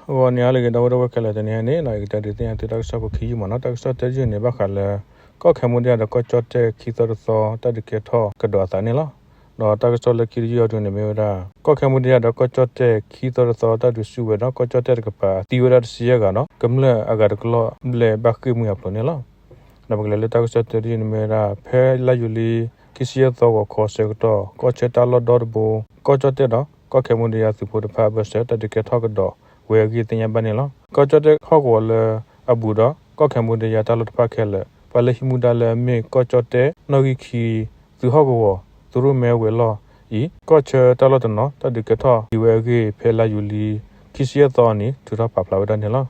ဂီၤနံၤအါလၢအဂ့ၤ ဒီပုၢ်ဝဲၢ်ခဲလၢာ်, တနံၤအံၤန့ၣ် ယကတဲဒုးသ့ၣ်ညါသုတၢ်ကစီၣ်ဖိခံယုၢ်မးနီၤ. တၢ်ကစီၣ်တၢယုၢ်န့ၣ် ဘၣ်ဃးလၢ ကီၢ်ခဲမူဒယါဒီးကီၢ်ကၠီၣ်တဲၣ် ခံသီတသီ တၢ်ဒုးကဲထီၣ်ကဒီးအသးန့ၣ်လီၤ. ဒီးတၢ်ကစီၣ်လၢခံတယုၢ်အံၤန့ၣ်မ့ၢ်ဝဲဒၣ် ကီၢ်ခဲမူဒယါဒီးကီၢ်ကၠီၣ်တဲၣ် ခံသီတသီ တၢ်ဒုးဆူၣ်ဝဲဒီး ကီၢ်ကၠီၣ်တဲၣ်တကပၤ သံဝဲဒၣ်တဆံယဲၢ်ဂၤဒီး ကမျၢၢ်အဂၤတကလီၢ်ဘျဲၣ် ဘၣ်ဃ့ၢ်မှံဟးဖျိးန့ၣ်လီၤ. ဒီးပကလဲၤလၢတၢ်ကစီၣ်တၢတယုၢ်န့ၣ်မ့ၢ်ဝဲဒၣ် ဖဲလါယူၤလံ ခံဆံယဲၢ်သီ ဂီၤခီအဆၢကတီၢ် ကီၢ်ဆၢတၢ်လီၢ်ဒီတဘိ ကီၢ်ကၠီၣ်တဲၣ်ဒီး ကီၢ်ခဲမူဒယါသုးဖိတဖၣ်အဘၢၣ်စၢၤ တၢ်ဒုးကဲထီၣ်ကဒီးဝဲအဂ့ၢ်သ့ၣ်ညါဘၣ်န့ၣ်လီၤ. ကီၢ်ကၠီၣ်တဲၣ်ဟီၣ်ကဝီၤလၢအဘူးဒီး ကီၢ်ခဲမူဒယါတၢ်လီၢ်တဖၣ်ခဲလၢာ် ပှၤလၢဟံးမူဒါလၢအမ့ၢ်ကီၢ်ကၠီၣ်တဲၣ် နီၣ်ဂံၢ်ခံ သုးဟီၣ်ကဝီၤ သုးရိၣ်မဲဝဲၤလီၢ်အံၤ ကီၢ်ဆၢတၢ်လီၢ်တနီၤ တၢ်ဒုးကဲထီၣ်ဒံးဝဲအဂ့ၢ် ဖဲလါယူၤလံ ခံဆံယဲၢ်သီအနံၤ ထုးထီၣ်ပာ်ဖျါဝဲဒၣ်န့ၣ်လီၤ.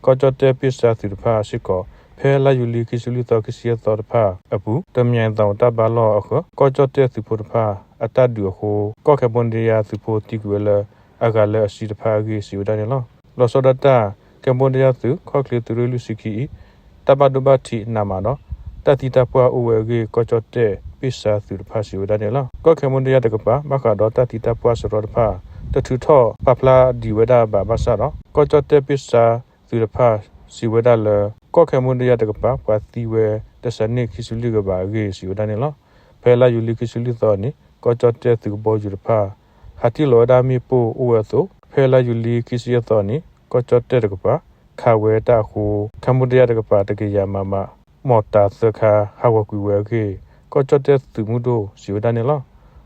ကီၢ်ကၠီၣ်တဲၣ်ပ့ၢ်စါသုးတဖၣ်စ့ၢ်ကီး ဖဲလါယူၤလံ ခံဆံလွံၢ်သီ ခံဆံယဲၢ်သီတဖၣ်အပူၤ တမံၤသးအိၣ်တၢ်ဘါလီၢ်အဃၢၤ ကီၢ်ကၠီၣ်တဲၣ်သုးဖိတဖၣ်အတၢ်ဒုးအဃိ ကီၢ်ခဲမူဒယါသုးဖိသံကွံာ်ဝဲလၢ အဂၤလၢအဆံတဖၣ်အဂ့ၢ်စံးဝဲဒၣ်န့ၣ်လီၤ. လီၤဆီဒၣ်တၢ် ကၠဲမူဒယါသုး ခီၣ်ချ့သုးရ့ၣ်လွံၢ်ဆံခံအံၤ တၢ်ဘၣ်ဒိဘၣ်ထံးနးမးဒီး တၢ်သံတၢ်ပှၢ်အိၣ်ဝဲအဂ့ၢ် ကီၢ်ကၠီၣ်တဲၣ်ပ့ၢ်စါသုးတဖၣ်စံးဝဲဒၣ်န့ၣ်လီၤ. ကီၢ်ခဲမူဒယါတကပၤ ဘၣ်ဃးဒီးတၢ်သံတၢ်ပှၢ်စရီတဖၣ် တထုးထီၣ်ပာ်ဖျါဒံးဝဲဒၣ်ဘၣ်ဘၣ်ဆၣ်ဒီး ကီၢ်ကၠီၣ်တဲၣ်ပ့ၢ်စါသုးတဖၣ်စံးဝဲဒၣ်လၢ ကီၢ်ခဲမူဒယါတကပၤ ပှၤသံဝဲတစဲးန့ၢ်ခံဆံလွံၢ်ကဘၣ်အဂ့ၢ်စံးဝဲဒၣ်န့ၣ်လီၤ. ဖဲလါယူၤလံ ခံဆံလွံၢ်သီအနံၤ ကီၢ်ကၠီၣ်တဲၣ်သုးကဘီယူၤတဖၣ် ဟးတ့ၢ်လီၤဝဲဒၣ်မ့ၣ်ပိၢ်အိၣ်ဝဲအသိး ဖဲလါယူၤလံ ခံဆံယဲၢ်သီအနံၤ ကီၢ်ကၠီၣ်တဲၣ်တကပၤ ခးဝဲတၢ်အဃိ ခဲမူဒယါတကပၤ တကယၤမးမး မီၣ်တၤသၢခါ ဟးဂီၤကွံာ်ဝဲအဂ့ၢ် ကီၢ်ကၠီၣ်တဲၣ်သုးမုၢ်ဒိၣ်စံးဝဲဒၣ်န့ၣ်လီၤ.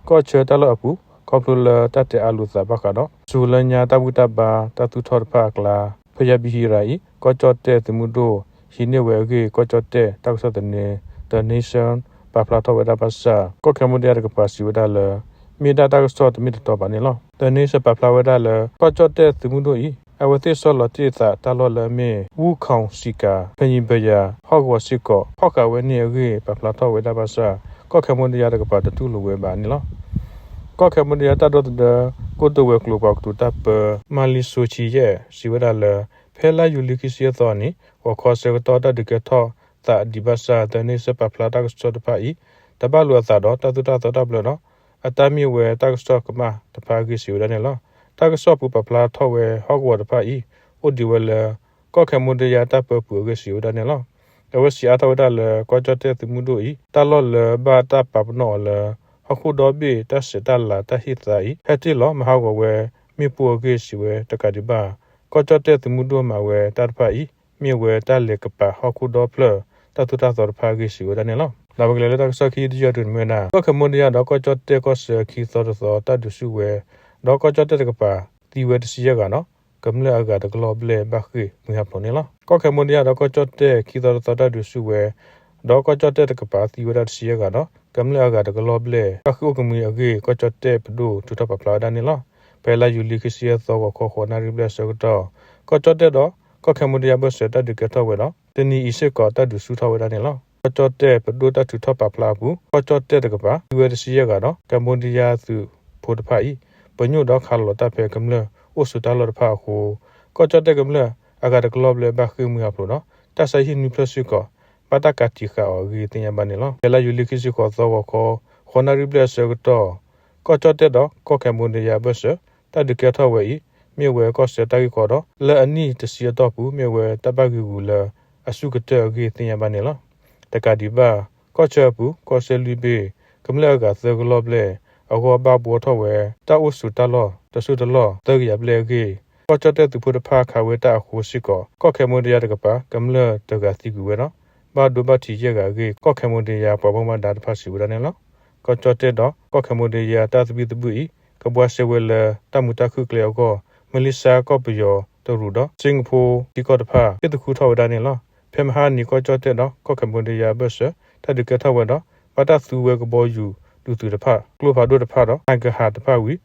ကီၢ်ဆၢတၢ်လီၢ်အပူၤ ခီဖျိလၢတၢ်တဲအါလိာ်သးဘၣ်ဃးဒီး ဆူလၢညါတၢ်ဘူၣ်တၢ်ဘါတၢ်သူၣ်ထီၣ်တဖၣ်အကျါ ဖယၢဘံဟံးရၤအံၤ ကီၢ်ကၠီၣ်တဲၣ်သုးမုၢ်ဒိၣ် ဟံးန့ၢ်ဝဲအဂ့ၢ် ကီၢ်ကၠီၣ်တဲၣ်တၢ်ကစီၣ်သန့ The Nation ပာ်ဖျါထီၣ်ဝဲဒၣ်ဘၣ်ဆၣ် ကီၢ်ခဲမူဒယါတကပၤစံးဝဲဒၣ်လၢ မ့ၢ်ဒၣ်တၢ်ကစီၣ်တမ့ၢ်တတီဘၣ်န့ၣ်လီၤ. The Nation ပာ်ဖျါဝဲဒၣ်လၢ ကီၢ်ကၠီၣ်တဲၣ်သုးမုၢ်ဒိၣ်အံၤ အဝဲသ့ၣ်ဆီၣ်လီၤတ့ၢ်သးတၢ်လီၢ်လၢအမ့ၢ် ဝူခီၣ်စံကၤ ဖဲညံဘယၤ ဟီၣ်ကဝီၤစ့ၢ်ကီး ဖီၣ်ဃာ်ဝဲန့ၢ်အဂ့ၢ် ပာ်ဖျါထီၣ်ဝဲဒၣ်ဘၣ်ဆၣ် ကီၢ်ခဲမူဒယါတကပၤတတူၢ်လိာ်ဝဲဘၣ်န့ၣ်လီၤ. ကီၢ်ခဲမူဒယါတၢ်ဒီသဒၢ ကိတိာ်ဝဲၤကျိၤပှၤကတိၤတၢ်ပၢ မၤလံစိဆံယဲၢ် စံးဝဲဒၣ်လၢ ဖဲလါယူၤလံ ခံဆံယဲၢ်သီအနံၤ ဂီၤခီအဆၢကတီၢ် တၢ်ဒုးကဲထီၣ်သးဒံးဘၣ်ဆၣ် The Nation ပာ်ဖျါတၢ်ကစီၣ်တဖၣ်အံၤ တဘၣ်လိာ်အသးဒီးတၢ်သိၣ်တၢ်သီတၢ်ဘျၢဒီး အတၢ်မ့ၢ်ဝဲတၢ်ကစီၣ်ကမၣ်တဖၣ်အဂ့ၢ်စံးဝဲဒၣ်န့ၣ်လီၤ. တၢ်ကစီၣ်အပူၤပာ်ဖျါထီၣ်ဝဲ ဟီၣ်ကဝီၤတဖၣ်အံၤ အိၣ်ဒံးဝဲလၢ ကီၢ်ခဲမူဒယါတၢ်ပၢပူၤအဂ့ၢ်စံးဝဲဒၣ်န့ၣ်လီၤ. အဝဲစံးအါထီၣ်ဝဲဒၣ်လၢ ကီၢ်ကၠီၣ်တဲၣ်သုးမုၢ်ဒိၣ်အံၤ တၢ်လီၢ်လၢဘၣ်တၢ်ပာ်ပနီၣ်အီၤလၢ ဟီၣ်ခိၣ်ဒီဘ့ၣ်တၢ်ဆဲးတၢ်လၤတၢ်ဟ့ၣ်သါအံၤ ဟဲတ့ၢ်လီၤမၤဟးဂီၤဝဲမ့ၣ်ပိၢ်အဂ့ၢ်စံးဝဲတကးဒံးဘၣ် ကီၢ်ကၠီၣ်တဲၣ်သုးမုၢ်ဒိၣ်မၤဝဲတၢ်တဖၣ်အံၤ မ့ၢ်ဝဲတၢ်လဲၤကပာ်ဟီၣ်ခိၣ်ဒီဖျၢၣ် တၢ်သိၣ်တၢ်သီတဖၣ်အဂ့ၢ်စံးဝဲဒၣ်န့ၣ်လီၤ. ဒီးပကလဲၤလၢတၢ်ကစီၣ်ခံတယုၢ်အံၤန့ၣ်မ့ၢ်ဝဲဒၣ် ကီၢ်ခဲမူဒယါဒီးကီၢ်ကၠီၣ်တဲၣ်ကီၢ်ဆၢခံသီတသီတၢ်ဒုးဆူၣ်ဝဲ ဒီးကီၢ်ကၠီၣ်တဲၣ်တကပၤ သံဝဲတဆံယဲၢ်ဂၤဒီး ကမျၢၢ်အဂၤတကလီၢ်ဘျဲၣ်ဘၣ်ဃ့ၢ်မှံဟးဖျိးန့ၣ်လီၤ. ကီၢ်ခဲမူဒယါဒီးကီၢ်ကၠီၣ်တဲၣ်ခံသီတသီတၢ်ဒုးဆူၣ်ဝဲ ဒီးကီၢ်ကၠီၣ်တဲၣ်တကပၤသံဝဲဒၣ်တဆံယဲၢ်ဂၤဒီး ကမျၢၢ်အဂၤတကလီၢ်ဘျဲၣ်ဘၣ်ဃ့ၢ်အိၣ်ကမှံအဂ့ၢ် ကီၢ်ကၠီၣ်တဲၣ်ပဒိၣ်ထုးထီၣ်ပာ်ဖျါဝဲဒၣ်န့ၣ်လီၤ. ဖဲလါယူၤလံ ခံဆံယဲၢ်သီ ဂီၤခီဃိးနၣ်ရံၣ်ဘျဲၣ်အဆၢကတီၢ် ကီၢ်ကၠီၣ်တဲၣ်ဒီး ကီၢ်ခဲမူဒယါဘၢၣ်စၢၤတၢ်ဒုးကဲထီၣ်ဝဲဒီး တနံၤအံၤစ့ၢ်ကီးတၢ်ဒုးဆူၣ်ထီၣ်ဝဲဒၣ်န့ၣ်လီၤ. ကီၢ်ကၠီၣ်တဲၣ်ပဒိၣ်တၢ်ထုးထီၣ်ပာ်ဖျါအပူၤ ကီၢ်ကၠီၣ်တဲၣ်တကပၤ သံဝဲတဆံယဲၢ်ဂၤဒီး ခဲမူဒယါသုးဖိတဖၣ်အံၤ ပညိၣ်ဒီးခးလီၤတၢ်ဖဲကမျၢၢ်အိၣ်ဆိးတၢ်လီၢ်တဖၣ်အဃိ ကီၢ်ကၠီၣ်တဲၣ်ကမျၢၢ်အဂၤတကလီၢ်ဘျဲၣ်ဘၣ်ဃ့ၢ်မှံဟးဖျိးဒီး တၢ်ဆါဟံၣ်နွံဖျၢၣ်စ့ၢ်ကီး ဘၣ်တၢ်ကးတံာ်ဃာ်အီၤအဂ့ၢ်သ့ၣ်ညါဘၣ်န့ၣ်လီၤ. ဖဲလါယူၤလံ ခံဆံဃိးသီ ဂီၤခီ ဃိးနၣ်ရံၣ်ဘျဲၣ်အဆၢကတီၢ် ကီၢ်ကၠီၣ်တဲၣ်ဒီးကီၢ်ခဲမူဒယါဘၢၣ်စၢၤ တၢ်ဒုးကဲထီၣ်ဝဲအံၤ မ့ၢ်ဝဲကီၢ်ဆၢတၢ်ဂ့ၢ်ကီဒီး လၢအနံၣ်တဆံအတီၢ်ပူၤ မ့ၢ်ဝဲတၢ်ဘၣ်ဂံာ်ဂူာ်လၢအစူၢ်ကတၢၢ်အဂ့ၢ်သ့ၣ်ညါဘၣ်န့ၣ်လီၤ. တကးဒံးဘၣ် ကီၢ်ဆၢအပူၤ ကီၢ်စဲၣ်လွံၢ်ဘ့ၣ် ကမျၢၢ်အဂၤသၢကလီၢ်ဘျဲၣ် အဂီၢ်ဘၣ်ဘှီထီၣ်ဝဲ တၢ်အိၣ်ဆိးတၢ်လီၢ်တစိၢ်တလီၢ် သၢကယၤဘျဲၣ်အဂ့ၢ် ကီၢ်ကၠီၣ်တဲၣ်သုးဖိတဖၣ်ခးဝဲတၢ်အဃိစ့ၢ်ကီး ကီၢ်ခဲမူဒယါတကပၤ ကမျၢၢ်တဂၤသံကွံာ်ဝဲဒီး ဘၣ်ဒိဘၣ်ထံးယဲၢ်ဂၤအဂ့ၢ် ကီၢ်ခဲမူဒယါပှၤဘၣ်မူဘၣ်ဒါတဖၣ်စံးဝဲဒၣ်န့ၣ်လီၤ. ကီၢ်ကၠီၣ်တဲၣ်ဒီးကီၢ်ခဲမူဒယါတၢ်သဘံၣ်သဘုၣ်အံၤ ကဘှါရှဲဝဲလၢတၢ်မုာ်တၢ်ခုၣ်ကျဲအဂီၢ် မလ့ၡါ ကီၢ်ပယီၤတရူးဒီး စ့ကဖိထံကီၢ်တဖၣ် ဟ့ၣ်သခူထီၣ်ဝဲဒၣ်န့ၣ်လီၤ. ဖဲမဟါအနံၤ ကီၢ်ကၠီၣ်တဲၣ်ဒီးကီၢ်ခဲမူဒယါဘၢၣ်စၢၤ တၢ်ဒုးကဲထီၣ်ဝဲဒီး ဘၣ်တၢ်သူဝဲကဘီယူၤဒုးသုးတဖၣ် ကျိဖးဒိၣ်တဖၣ်ဒီး ဟးကဟၣ်တဖၣ်ဝံၤ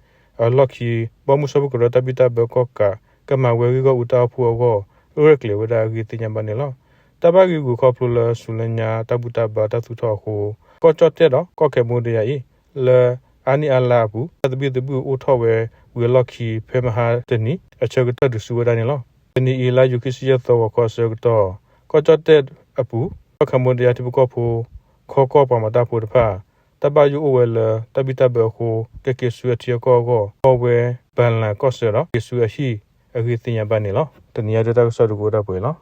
အလီၢ်ခံ ဘီမုၢ်စၢဖှိၣ်ကရၢတၢ်ဘံၣ်တၢ်ဘၢကီၢ်ကး ကမၤဝဲဂ့ၢ်ဂီၢ်အူတၢ်အိၣ်ဖှိၣ်အဂီၢ် ရဲၣ်ကျဲၤဝဲဒၣ်အဂ့ၢ်သ့ၣ်ညါဘၣ်န့ၣ်လီၤ. တၢ်ဘၣ်ဂံာ်ဂူာ်ခီဖျိလၢဆူလၢညါတၢ်ဘူၣ်တၢ်ဘါတၢ်သူၣ်ထီၣ်အဃိ ကီၢ်ကၠီၣ်တဲၣ်ဒီးကီၢ်ခဲမူဒယါအံၤ လၢအါနံၣ်အါလါအပူၤ တၢ်သဘံၣ်သဘုၣ်အိၣ်ထီၣ်ဝဲဝံၤအလီၢ်ခံ ဖဲမဟါတနံၤ အဆၢကတီၢ်ဒုးဆူၣ်ဝဲဒၣ်န့ၣ်လီၤ. တနံၤအံၤ လါယူၤ ခံဆံယဲၢ်သီ ဂီၤခီအဆၢကတီၢ် ကီၢ်ကၠီၣ်တဲၣ်အပူၤ ကီၢ်ခဲမူဒယါထံဖိကီၢ်ဖိ ခီကီၢ်ပှၤမၤတၢ်ဖိတဖၣ် တၢ်ဘၣ်ယိၣ်အိၣ်ဝဲလၢတၢ်ဘံၣ်တၢ်ဘၢအဃိ ကက့ၤဆူအထံအကီၢ်အဂီၢ် ကီၢ်ဝဲဘၣ်လၣ်ကီၢ်ဆၢဒီး က့ၤဆူအဟံၣ် အဂ့ၢ်သ့ၣ်ညါဘၣ်န့ၣ်လီၤ. တနံၤအံၤဒုးတၢ်ကစီၣ်ဒုးကအိၣ်ဒၣ်ပှဲၤလီၤ.